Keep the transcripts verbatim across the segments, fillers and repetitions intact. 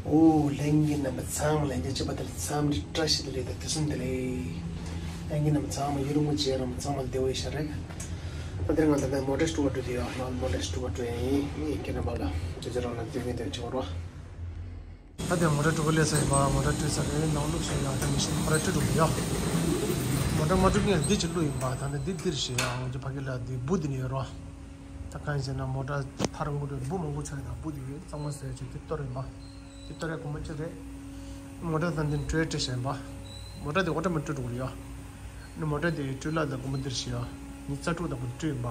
ཨོ། ལྷན་རྒྱས་རྣམ་པ་ཚང་མ། ལྷན་རྒྱས་སྐྱིད་པ་དང་འཚམས་འདྲི་བཀྲ་ཤིས་བདེ་ལེགས་དང་དུས་གསུམ་བདེ་ལེགས། ལྷན་རྒྱས་རྣམ་པ་ཚང་མ་ཡུན་རིང་པོ་མཇལ་རམ་ཚང་མ་བདེ་པོ་ཡིན་ཤག་རེད། ད་དེ་རིང་ང་ད་ལྟ་མོ་ཊ་སྤྲུག་པར་འགྲོ་དུས་ཡོད། ང་མོ་ཊ་སྤྲུག་པར་འགྲོ་ཡ་ཡིན། ངས་ཁྱེད་རྣམ་པ་ལ་ཅི་ཅི་རང་ལ་སྟོན་གིན་དེ་བྱེད་པར་བ། ད་དེ་མོ་ཊ་སྤྲུག་པར་སླེབས་ས་ཡིན་པ། མོ་ཊ་སྤྲུག་ས་རེད། ནང་ལོགས་ཤིག་ཡ། ད་མི་ཤེས། མོ་ཊ་སྤྲུག་འགྲོ་གི་ཡོད། མོ་ཊ་མ་སྤྲུག་སྔོན་འདི་ཅིག་བླུགས་ཡིན་པ། ད་ནི་འདི་འདིར་ཞིག་ཡ། འོ་ཅི་ཕ་གི་ལ་འདི་འབུ་འདི་ནས་ཡོད་རོ། ད་གང་ཡིན་ཟེར་ན་མོ་ཊ་ཐར་འགོ་དུས་འབུ་མང་པོ་ཆགས་ཡོད། ད་འབུ་འདི་ཡོད། གཙང་མ་བཟོས་ཅིག་དེ་གཏོར་ཡིན་པ། དེ་གཏོར་ཡ་སྒོར་མོ་གཅིག་རེད། མོ་ཊ་ད་འདི་འགྲོས་སྤྲད་བཞག་ཡིན་པ། མོ་ཊ་དེ་ཨོ་ཊོ་མེ་ཊིག་འགྲོ་གི་ཡོད། ནི་མོ་ཊ་དེ་སྤྲུལ་ལག་དང་སྒོར་མོ་འདིར་ཞིག་ཡ། ཉི་ཤུ་རྩ་དྲུག་དང་སྤྲུལ་ཡིན་པ།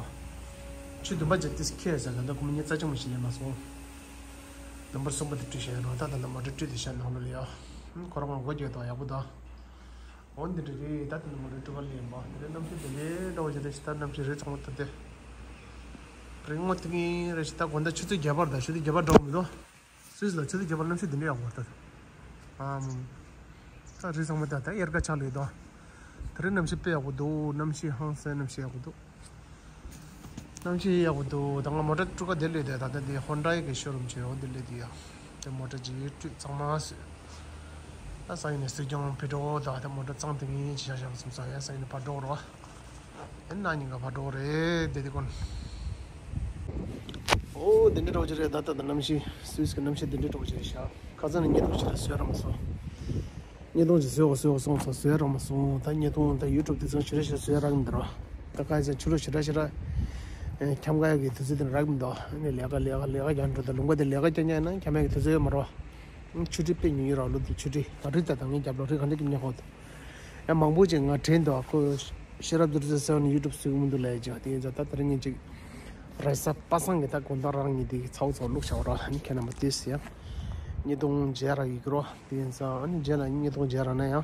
ཆུ་བདུན་པ་ཅིག་ཏིས་ཁེལ་ཟེར་ལ་ད་སྒོར་མོ་ཉི་ཤུ་རྩ་གཅིག་མ་ཞིག་ལེན་མ་སོང་། ནམ་བར་གསུམ་པ་དེ་སྤྲུལ་བཞག་ཡིན་རོ། ད་ད་ལྟ་མོ་ཊ་སྤྲུལ་དེ་བཞག་ནང་ལོགས་ལ་ཡོད། ཁོ་རང་སྒོ་རྒྱག་དང་ཡག་པོ་འདུག། འོ་འདི་འདྲ་རེད། ད་དེ་ནི་མོ་ཊ་སྤྲུལ་པར་སླེབས་ཡིན་པ། དེ་རིང་གནམ་གཤིས་དེ་འདྲའི་འདྲ་བོ་ཞིག་རེད་ཤག། ད་གནམ་གཤིས་རེད་ཚང་མ་ད་དེ། རིང་མོ་དེ་གིན་རེད་ཤག། ད་དགོང་དག་ཆུ་ཚོད་བརྒྱད་པར། ད་ཆུ་ཚོད་བརྒྱད་པར་འགྲོ་མི་འདུག། སུད་སི་ལ་ཆུ་ཚོད་བརྒྱད་པར་གནམ་གཤིས་འདི་འདྲ་ཡག་པོ་རེད་ད། ཨམ། ད་རེད་ཚང་མ་ད་ད་དབྱར་ཁ་ཆགས་ལེ་དོ། དེ་རིང་གནམ་གཤིས་དཔེ་ཡག་པོ་འདུག། གནམ་གཤིས་ཧང་སང་། གནམ་གཤིས་ཡག་པོ་འདུག། གནམ་གཤིས་ཡག་པོ་འདུག། ད་ང་མོ་ཊ་སྤྲུག་ག་དེ་སླེབས་དེ། ད་ལྟ་དེ་ཧོན་ཌའི་གི་ཤོ་རུམ་ཅིག་ཡོད། དེ་སླེབས་དེ་ཡ། དེ་མོ་ཊ་ཅིག་སྤྲུག་གཙང་མ་བཟོས། ད་སང་ཉིན་ནས་སྲིད་སྐྱོང་ཕེབས་འགྲོ། ད་དེ་མོ་ཊ་གཙང་དེ་ངས་ཅི་བྱ་བྱ་བསམ་སོང་། ཡ་སང་ཉིན་ནས་ཕར་འགྲོ་རོགས། ཨེ་ན་ཉིན་ག་ཕར་འགྲོ་རེད་དེ་དེ་ཀོན། ཨོ་དེ་འདྲ་འགྲོ་ཅི་རེད། ད་ད་ད་གནམ་གཤིས་སུད་སི་གི་གནམ་གཤིས་དེ་འདྲ་འགྲོ་ཅི་རེད་ཤག། ཁ་སང་ནས་ཉེས་རྡུང་ཞེ་དྲག་བཟོས་རག་མ་སོང་། ཉེས་རྡུང་ཅིག་བཟོས་འོ་བཟོས་འོ་སོང་སོང་བཟོས་རག་མ་སོང་། ད་ཉེས་རྡུང་ད་ཡུ་ཊུབ་དེ་ཚོ་ཞེ་དྲག་ཞེ་དྲག་བཟོས་རག་གི་མི་འདུག་ར། ད་ཁ་ཡ་ཆུ་ལོག་ཞེ་དྲག་ཞེ་དྲག་འཁྱམ་ག་ཡ་གི་དུས་ཚོད་དེ་རག་གི་མི་འདུག། ཨ་ནི་ལས་ཀ་ལས་ཀ་ལས་ཀ་རྒྱག་འགྲོ། ད་ལུང་པ་དེ་ལས་ཀ་རྒྱག་ཉན་ན་འཁྱམ་ཡ་གི་དུས་ཚོད་ཡོད་མ་རེད་བ། ཆུ་ཊི་དཔེ་ཉུང་ཉུང་རག། ལོ་དེ་ཆུ་ཊི་ད་རེས་ད་ད་ངས་རྒྱབ་ལོགས་རི་ག་འདྲ་གི་ཉག་ཧོ། ཡང་མང་པོ་ཅིག་ང་དྲན་འདུག། ཁོ་ཤེས་རབ་དུར་ཚེ་ཟེར་བ་ནི་ཡུ་ཊུབ་བཟོ་གི་མི་འདུག་ལབ་ཡ་ཅིག། དེ་ཡིན་ཙང་ད་དེ་རིང་ངས་ཅིག་རེས་གཟའ་པ་སངས་ཀྱི་ད་དགོང་དག་རང་ཉིད་དེ་གི་ཚ་བོ་ཚ་བོ་བླུགས་བཞག་པ་ར། ཨ་ནི་ཁྱེད་རྣམ་པ་དེ་ཟེར་ཡ། ཉེས་རྡུང་མཇལ་རག་ཡོད་ཀྱི་རོ། དེ་ཡིན་ཙང་ཨ་ནི་རྗེས་ལ་ཉེས་རྡུང་མཇལ་རག་ན་ཡང་།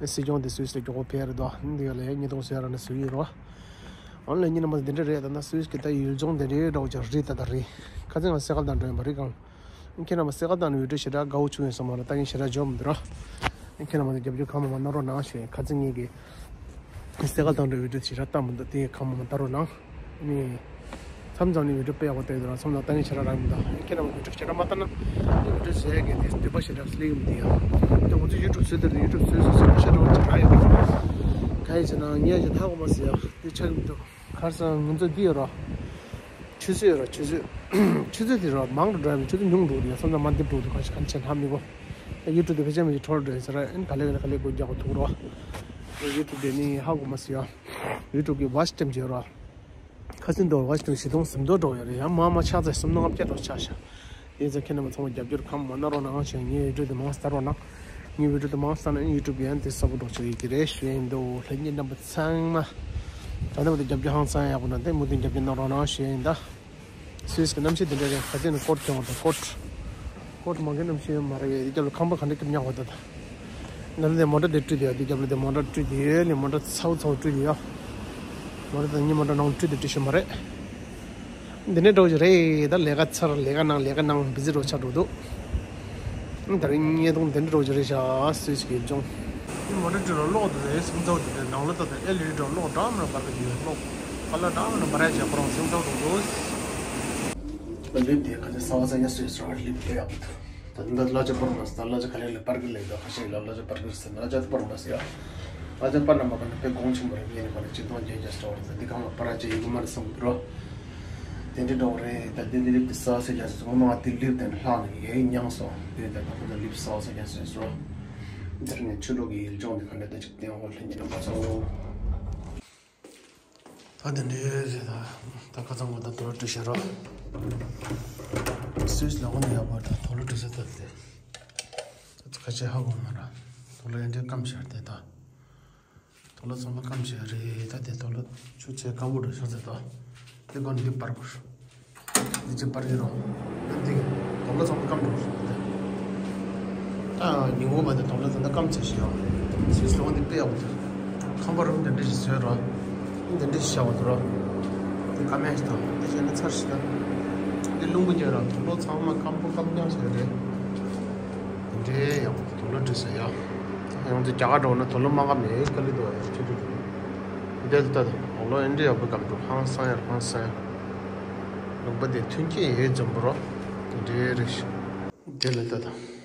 སྲིད་སྐྱོང་དེ་སུད་སི་ལ་མགྱོགས་པོ་ཕེབས་རེད་དོ། ཨ་ནི་དེ་ག་ལ་ཡང་ཉེས་རྡུང་བཟོས་རག་ན་བཟོ་གི་ཡོད་རོ། ཨ་ནི་ལ་ཉེ་རྣམ་པ་དེ་འདྲ་རེད། ད་ན་སུད་སི་གི་ད་ཡུལ་ལྗོངས་དེ་འདྲའི་འདྲ་བོ་ཅིག་རེད། ད་ད་རེད། ཁ་སང་ང་སེ་ཀལ་བཏང་འགྲོ་ཡིན་པ་རེད་གང་། ཁྱེད་རྣམ་པ་སེ་ཀལ་བཏང་ནས་འོས་འཕྲོ་ཞེ་དྲག་དགའ་བོ་བྱུང་ཡོད་ས་མ་རེད། ད་ངས་ཞེ་དྲག་འཇོག་མི་འདུག་ར། ཁྱེད་རྣམ་པ་ཚོ་རྒྱབ་སྐྱོར་གང་མང་མང་གནང་རོགས་གནང་ཞུ་ཡ། ཁ་སང་ངེད་ཀྱིས་སེ་ཀལ་བཏང་འགྲོ་འོས་འཕྲོ་ཞེ་དྲག་བཏང་མི་འདུག། དེ་གང་མང་མང་བཏང་རོགས་གནང་། ནི། མཚམས་མཚམས་ནས་འོས་འཕྲོ་དཔེ་ཡག་པོ་བཏང་ཡོད་ར། མཚམས་མཚམས་བཏང་ཡ་ཞེ་དྲག་རག་མི་འདུག། ཁྱེད་རྣམ་པ་འོས་འཕྲོ་ཞེ་དྲག་མ་བཏང་ན། འོས་འཕྲོ་བཟོ་ཡ་གི་དེ་འདོད་པ་ཞེ་དྲག་སླེབས་ཀྱི་མི་འདུག་ཡ། དེ་ང་ཚོ་ཡུ་ཊུབ་བཟོས་དེ་རེད། ཡུ་ཊུབ་བཟོས་བཟོས་བཟོས་ཞེ་དྲག་ཅིག་རག་ཡོད། གང་ཡིན་ཟེར་ན་ངས་ཅིག་ཧ་གོ་མ་སོང་ཡ། དེ་ཆགས་ཀྱི་མི་འདུག། ཁར་སང་ང་ཚོ་འདི་ཡོད་ར། ཆུ་ཚོད་ཡོད་ར། ཆུ་ཚོད། ཆུ་ཚོད་དེ་ར་མང་དུ་འགྲོ་ཡ་མེད། ཆུ་ཚོད་ཉུང་འགྲོ་གི་ཡོད། སོང་ཙང་མ་འདི་འགྲོ་འདུག། ག་ཞིག་ག་ཆེ་ལྷག་མི་གོ། ཡུ་ཊུབ་དེ་ཕལ་ཆེར་མི་ཞིག་འཕྲོ་འགྲོ་ཡིན་ཟེར་ར། ཨན་ག་ལེ་ག་ལེ་ག་ལེ་སྒོ་རྒྱག་གོ་ཐུག་རོ། ཡུ་ཊུབ་དེ་ནི་ཧ་གོ་མ་སོང་ཡ། ཡུ་ཊུབ་གི་ཝ་ཆི་ཊེམ་ཅིག་ཡོད་ར། ཁ་སང་དུ་ཝ་ཆི་ཊེམ་བཞི་སྟོང་ཟིན་ཐོ་འགྲོ་ཡོད་རེད་ཡ། མ་མ་ཆག་ཚེ་སུམ་སྟོང་ལྔ་བརྒྱ་འགྲོ་ཆག་ཤག། དེ་ཚོ་ཁྱེད་རྣམ་པ་ཚང་མ་རྒྱབ་སྐྱོར་གང་མང་གནང་རོགས་གནང་ཞུ། ངའི་ཡུ་ཊུབ་དེ་མང་ཙམ་ལྟ་རོགས་གནང་། ངའི་ཝི་ཌི་ཡོ་དེ་མང་ཙམ་ལྟ་ན་ཡུ་ཊུབ་ཡང་དེ་གསལ་པོ་འགྲོ་ཆོག་ཡོད་ཀྱི་རེད་ཞུ་ཡིན་འདུག། ལྷན་རྒྱས་རྣམ་པ་ཚང་མ། ད་ནི་མུ་མཐུད་རྒྱབ་སྐྱོར་ཧང་སང་ཡག་པོ་གནང་སྟེ་མུ་མཐུད་རྒྱབ་སྐྱོར་གནང་རོགས་གནང་ཞུ་ཡིན་ད། སུད་སི་གི་གནམ་གཤིས་དེ་འདྲ་རེད། ཁ་སང་ནས་ཀོཊ་གྱོན་པ་དང་ཀོཊ། ཀོཊ་མ་གྱོན་གནམ་གཤིས་ཡོད་མ་རེད་པས། དེ་རྒྱབ་ལ་ཁང་པ་ག་འདྲ་སྐྱིད་ཉག་པ་ད་ད། ནང་ལ་དེ་མོ་ཊ་དེ་བཀྲུས་དེ་ཡ། དེ་རྒྱབ་ལ་དེ་མོ་ཊ་བཀྲུས་དེ་ཡ། ནི་མོ་ཊ་ཚ་བོ་ཚ་བོ་བཀྲུས་དེ་ཡ། མོ་ཊ་དང་ཉི་མོ་ཊ་ནང་བཀྲུས་དེ་བཀྲུས་ཤེས་མ་རེད། འདི་ནས་འགྲོ་གི་རེད། ད་ལས་ཀ་ཚར། ལས་ཀ་ནང་ལས་ཀ་ནང་བི་ཛི་འགྲོ་ཆགས་འགྲོ་འདུག། ད་རིང་ཉེས་རྡུང་འདི་འདྲ་འགྲོ་གི་རེད་ཤག། སུད་སི་གི་ལྗོངས། ནི་མོ་ཊ་བཀྲུས་ལ་གློག་དེ་སེང་ཚ་བོ་དེ་དེ་ནང་ལོགས་ད་དེ་ཨེལ་ཨི་ཌི་གློག་འདྲ་མི་འདྲ་འབར་གི་འདུག། གློག་ཁ་ལག་འདྲ་མི་འདྲ་འབར་ཡ་བྱས་ཁོ་རང་སེང་ཚ་བོ་འདུག་འདུག། ད་ལིབ་དེ་ག་ཚོད་གསར་པ་གསར་རྐྱང་བཟོས་སོང་། ལིབ་དེ་ཡག་པོ་འདུག། ད་ལྟ་གླ་ཆ་སྤར་མ་སོང་། ད་གླ་ཆ་ག་ལེར་ལ་སྤར་གི་ལེགས་འདུག། ཁ་ཤས་ལ་གླ་ཆ་སྤར་གི་ཟེར་ན་གླ་ཆ་སྤར་མ་སོང་ཡ། གླ་ཆ་སྤར་ན་མ་སྤར་ན་དཔེ་གོང་ཆེན་པོ་རེད། ངས་ནི་མ་ནི་ཆིག་སྟོང་བརྒྱད་བརྒྱ་ཞིག་འགྲོ་བ་རེད། འདི་གང་ལ་སྤར་ར་བྱེད་ཡི་གི་མ་རེད་བསམ་གི་འདུག་རོ། དེ་འདྲའི་འགྲོ་བ་རེད། ད་འདི་འདི་ལིབ་དེ་གསར་པ་གསར་རྐྱང་བཟོས་སོང་། ངོ་མ་ང་འདི་ལིབ་དེ་ནི་ལྷག་ནས་ཡས་མྱངས་སོང་། དེ་ད་ད་ཁོ་ཚོ་ལིབ་གསར་པ་གསར་རྐྱང་བཟོས་སོང་། འདིར་ངས་ཆུ་ལོག་གི་ཡུལ་ལྗོངས་འདི་ག་འདྲ་འདུག་ཅིག་བསྟན་འོ། ལྷན་རྒྱས་རྣམ་པ་ཚོ། ད་དེ་འདྲའི་རེད། ད་ད་ཁ་སང་ང་ད་དུག་ལོག་བཀྲུས་ཤག་ར། སུད་སི་ལ་འོ་ན་ཡག་པོ་ད་དུག་ལོག་བཀྲུས་ས་ད་དེ། ད་ཁ་ཆེ་ཧ་གོ་མ་ར། དུག་ལོག་ཡང་འདྲའི་སྐམ་ཤག་དེ་ད། དུག་ལོག་ཚང་མ་སྐམ་ཤག་རེད། ད་དེ་དུག་ལོག་ཆུ་ཚད་སྐམ་པོ་འགྲོ་ཤག་ཟེར་ད། དེ་གོ་འདི་པར་གོ། འདི་ཅི་པར་གི་རོ། འདི་དུག་ལོག་ཚང་མ་སྐམ་འགྲོ་ཤག་དེ། ད་ཉིན་གུང་བ་དེ་དུག་ལོག་ཚང་མ་སྐམ་ཚར་ཤག་ཡོད། སུད་སི་ལ་འོ་འདི་དཔེ་ཡག་པོ་འདུག། ཁང་པ་རུམ་དེ་འདྲ་ཞིག་བཟོས་རོ། འདི་འདྲ་ཞིག་བཞག་པ་འདུག་རོ། འདི་ཀ་མེད་ཞིག་འདུག། འདི་བྱས་ན་ཚར་ཞིག་འདུག། འདི་རླུང་བུ་རྒྱག་རོ། དུག་ལོག་ཚང་མ་སྐམ་པོ་སྐམ་རྐྱང་བཟོས་རེད། འདི་འདྲའི་ཡག་པོ་དུག་ལོག་བཀྲུས་ས་ཡ། ཡང་འདི་རྒྱ་གར་འགྲོ་ན་དུག་ལོག་མ་སྐམ་ནས་དཀའ་ལས་འདུག་ཡ། ཆུ་ཚོད་འདི་ལྟ་དང་དུག་ལོག་འདི་འདྲའི་ཡག་པོ་སྐམ་འདུག། ཧང་སང་ཡ་ཧང་སང་ཡ། ལུང་པ་འདི་མཐུན་རྐྱེན་ཡོད་འཛོམས་པོ་རོ། འདི་འདྲའི་རེད་ཤག། འདི་ལ་ལྟ་དང་།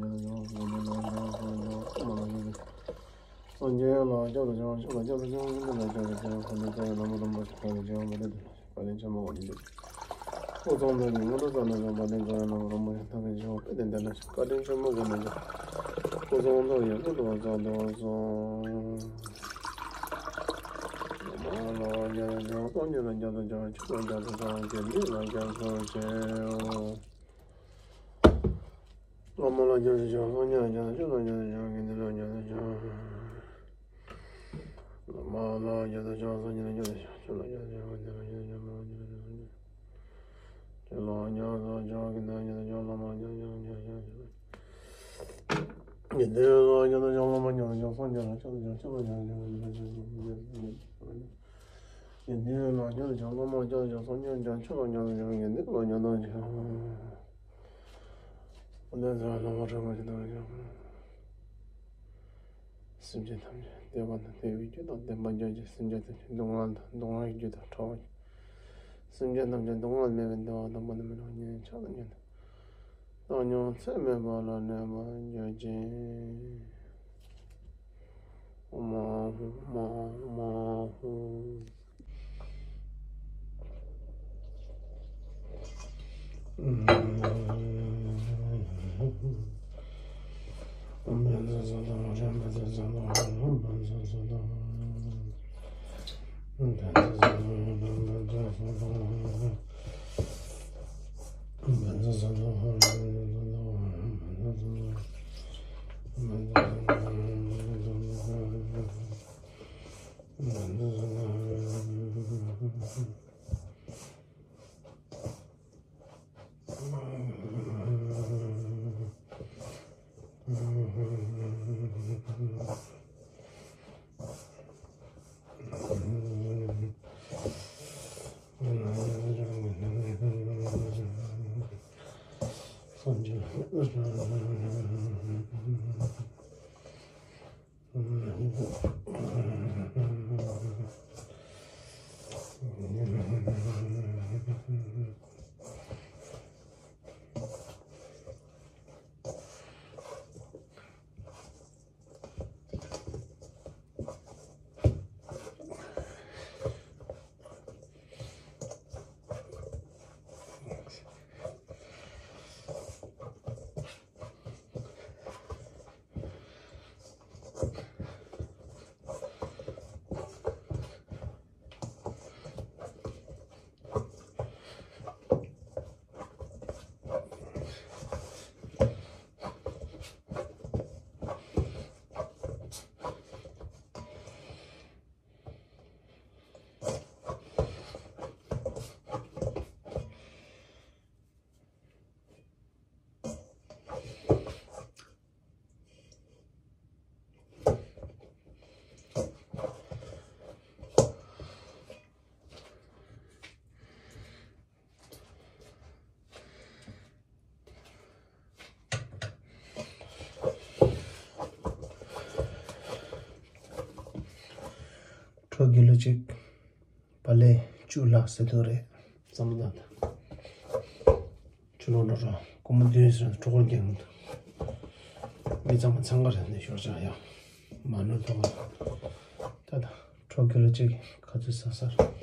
ཡང་དག་སྦྱོར་བ་ལ་སྦྱོར་བ། སངས་རྒྱས་ལ་སྐྱབས་སུ་མཆི། ཆོས་ལ་སྐྱབས་སུ་མཆི། ཆོས་ལ་སྐྱབས་སུ་མཆི། ཆོས་ལ་སྐྱབས་སུ་མཆི། ཁམས་དང་རྩ་བའི་ལྷ་མོ་རིན་པོ་ཆེ་ཐམས་ཅད་ཀྱང་བདེ་ལ་བཀའ་དྲིན་ཆེན་པོ་ཡིན་ཏེ། སྐུ་གསུང་ཐུགས་ཀྱི་དངོས་གྲུབ་རྩ་ནས་བཟང་པ་དེ་འགྲོ་བའི་ལམ་རིན་པོ་ཆེ་ཐམས་ཅད་ཀྱང་བདེ་ལ་བཀའ་དྲིན་ཆེན་པོ་ཡིན་ཏེ། སྐུ་གསུང་ཐུགས་ཀྱི་དངོས་གྲུབ་རྩ་དུ་སོང་། སློབ་མ་ལ་སྐྱབས་སུ་མཆི། སངས་རྒྱས་ལ་སྐྱབས་སུ་མཆི། ཆོས་ལ་སྐྱབས་སུ་མཆི། དགེ་འདུན་ལ་སྐྱབས་སུ་མཆིའོ། སློབ་མ་ལ་སྐྱབས་སུ་མཆི། སངས་རྒྱས་ལ་སྐྱབས་སུ་མཆི། ཆོས་ལ་སྐྱབས་སུ་མཆི། དགེ་འདུན་ལ་སྐྱབས་སུ་མཆི། སློབ་མ་ལ་སྐྱབས་སུ་མཆི། སངས་རྒྱས་ལ་སྐྱབས་སུ་མཆི། ཆོས་ལ་སྐྱབས་སུ་མཆི། དགེ་འདུན་ལ་སྐྱབས་སུ་མཆི། སློབ་མ་ལ་སྐྱབས་སུ་མཆི། ཆོས་ལ་སྐྱབས་སུ་མཆི། དགེ་འདུན་ལ་སྐྱབས་སུ་མཆི། སློབ་མ་ལ་སྐྱབས་སུ་མཆི། དགེ་འདུན་ལ་སྐྱབས་སུ་མཆི། སློབ་མ་ལ་སྐྱབས་སུ་མཆི། སངས་རྒྱས་ལ་སྐྱབས་སུ་མཆི། ཆོས་ལ་སྐྱབས་སུ་མཆི། དགེ་འདུན་ལ་སྐྱབས་སུ་མཆི། སློབ་མ་ལ་སྐྱབས་སུ་མཆི། སངས་རྒྱས་ལ་སྐྱབས་སུ་མཆི། དགེ་འདུན་ལ་སྐྱབས་སུ་མཆི། སློབ་མ་ལ་སྐྱབས་སུ་མཆི། སངས་རྒྱས་ལ་སྐྱབས་སུ་མཆི། དགེ་འདུན་ལ་སྐྱབས་སུ་མཆི། སློབ་མ་ལ་སྐྱབས་སུ་མཆི། སེམས་ཅན་ཐམས་ཅད་བདེ་བ་དང་བདེ་བའི་རྒྱུ་དང་བདེན་པར་གྱུར་ཅིག་སེམས་ཅན་ཐམས་ཅད་སྡུག་བསྔལ་དང་སྡུག་བསྔལ་གྱི་རྒྱུ་དང་ཕྲ་བ་ཡིན། སེམས་ཅན་ཐམས་ཅད་སྡུག་བསྔལ་མེད་པའི་བདེ་བ་དང་པོ་ནས་མི་རུང་ཉིད་ཆགས་སྡང་ཉོན་མོངས་ཚད་མེད་པ་ལ་གནས་པར་གྱུར་ཅིག་ཨོཾ་ཨཱཿཧཱུྃ་ཨོཾ་ཨཱཿཧཱུྃ་ཨོཾ་ཨཱཿཧཱུྃ། ཁྲོ་གི་ལོ་གཅིག་བ་ལས་བཅུ་ལྷག་ཟེར་དུས་རེད། བསམ་བློ་བཏང་དང་། ཆུ་ལོག་འགྲོ་རོགས་སྐུ་མ་བདུན་ཟེར་ཁྲོ་ཁོར་རྒྱག་མི་འདུག་མི་ཚང་མ་འཚང་ཁ་རེད་ནས་ཤོར་ཅག་ཡ། མ་ནོར་ཐོག་ད་ད་ཁྲོ་གི་ལོ་གཅིག་ག་ཚོད་ཟ་ཟ་རེད།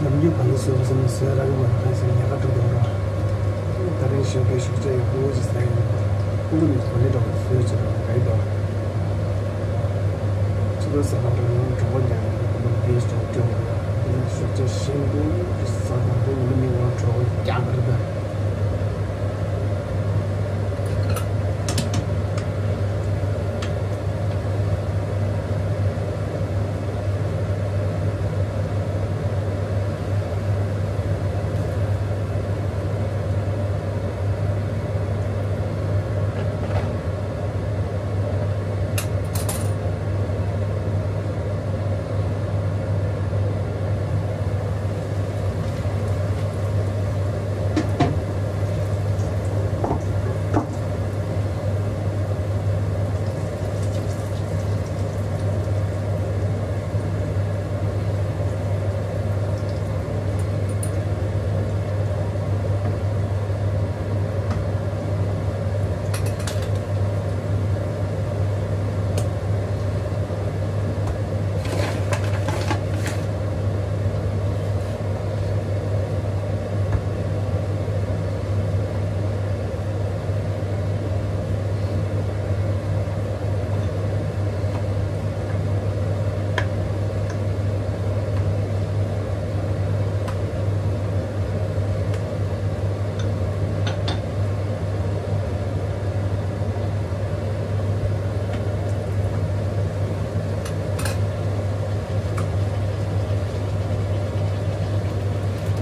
ནམ་རྒྱུན་བག་ལེབ་བཟོས་པ་སོང་ནས་བཟོས་རག་གི་མ་རེད། ད་ཟེར་ཉག་ག་འགྲོ་འདུག་ར། ད་རིང་ཞོགས་ཀས་ཞོགས་ཇ་ཡག་པོ་ཅིག་ཟ་ཡིན། ཁོང་ཚོ་ནས་བག་ལེབ་འདྲ་པོ་བཟོས་བྱས་པ་རེད་དོ། ཕྱི་དྲོ་ཟ་ཁང་དུ་ཡང་གྲོད་ཁོག་རྒྱག་ནས་ཁོ་མོ་བེད་སྤྱོད་སྤྲོད་མ་ལ། ཞོགས་ཇ་ཞིམ་པོ་ཟ་དང་པོ་ཉི་མ་གཉིས་པ་གྲོད་ཁོག་རྒྱག་གི་རེད་ད།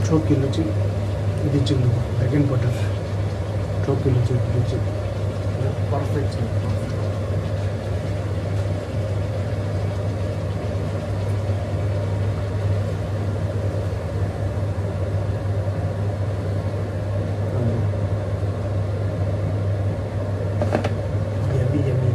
ཁྲོག་ཀི་ལོ་གཅིག་འདི་གཅིག་འདུག་པ། བེ་ཀིང་པའུ་ཌར། ཁྲོག་ཀི་ལོ་གཅིག་འདི་གཅིག། པར་ཕེག་ཊི་རེད། ཡ་མི་ཡ་མི།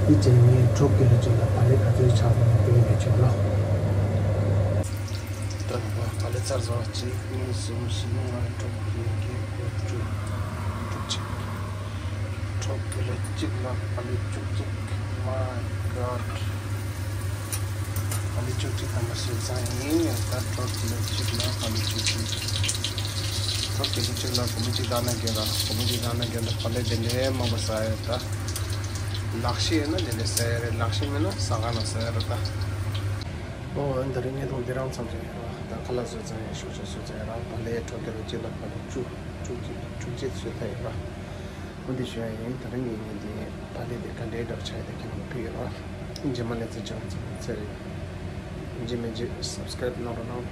འདི་བྱས་ངས་ཁྲོག་ཀི་ལོ་གཅིག་ལ་བག་ལེབ་ག་ཚོད་ཆགས་སོང་ན་སྟོན་ཡོད་ཆོག་ལ། ད་བག་ལེབ་ཚར་སོང་། གཅིག་གཉིས་གསུམ་བཞི་ལྔ་དྲུག་བདུན་བརྒྱད་དགུ་བཅུ། བཅུ་གཅིག། ཁྲོག་ཀི་ལོ་གཅིག་ལ་བག་ལེབ་བཅུ་གཅིག། My God། བག་ལེབ་བཅུ་གཅིག་ཐམ་པ་བཟོས་ཚར་ཡིན། ཡང་ད་ཁྲོག་ཀི་ལོ་གཅིག་ལ་བག་ལེབ་བཅུ་གཅིག། ཁྲོག་ཀི་ལོ་གཅིག་ལ་སྒོར་མོ་གཅིག་དང་ལྔ་བརྒྱ་ར། སྒོར་མོ་གཅིག་དང་ལྔ་བརྒྱ་ལ་བག་ལེབ་དེ་འདྲའི་མང་པོ་ཟ་ཡ་ད། ལག་ཤེས་ཡོད་ན་དེ་འདྲ་ཟ་ཡ་རེད། ལག་ཤེས་མེད་ན་ཟ་ཁང་ལ་ཟ་ཡ་རེད་ད། ཨོ་ཨ་ནི་ད་རིང་བརྙན་ཐུང་འདི་རང་ཙམ་ཞིག་ཡིན་ར། ད་ཁ་ལག་བཟོས་ཚར་ཡིན། ཞོགས་ཇ་བཟོས་ཚར་ཡིན་ར། བག་ལེབ་ཁྲོག་ཀི་ལོ་གཅིག་ལ་བག་ལེབ་བཅུ་བཅུ་གཅིག་བཅུ་གཅིག་བཟོས་ཚར་ཡིན་ར། འོ་འདི་ཞུ་ཡ་ཡིན། ད་རིང་གི་ངའི་འདི་བག་ལེབ་འདི་ག་འདྲའི་འདྲ་ཆགས་ཡོད་དེ་ཁྱེད་རང་ལ་ཕུལ་ཡོད་ར། རྗེས་མ་ལེ་ཚན་ཅང་ཚེ་རེད། རྗེས་མ་རྗེས་སབ་སི་ཀ་རེབ་གནང་རོགས་གནང་།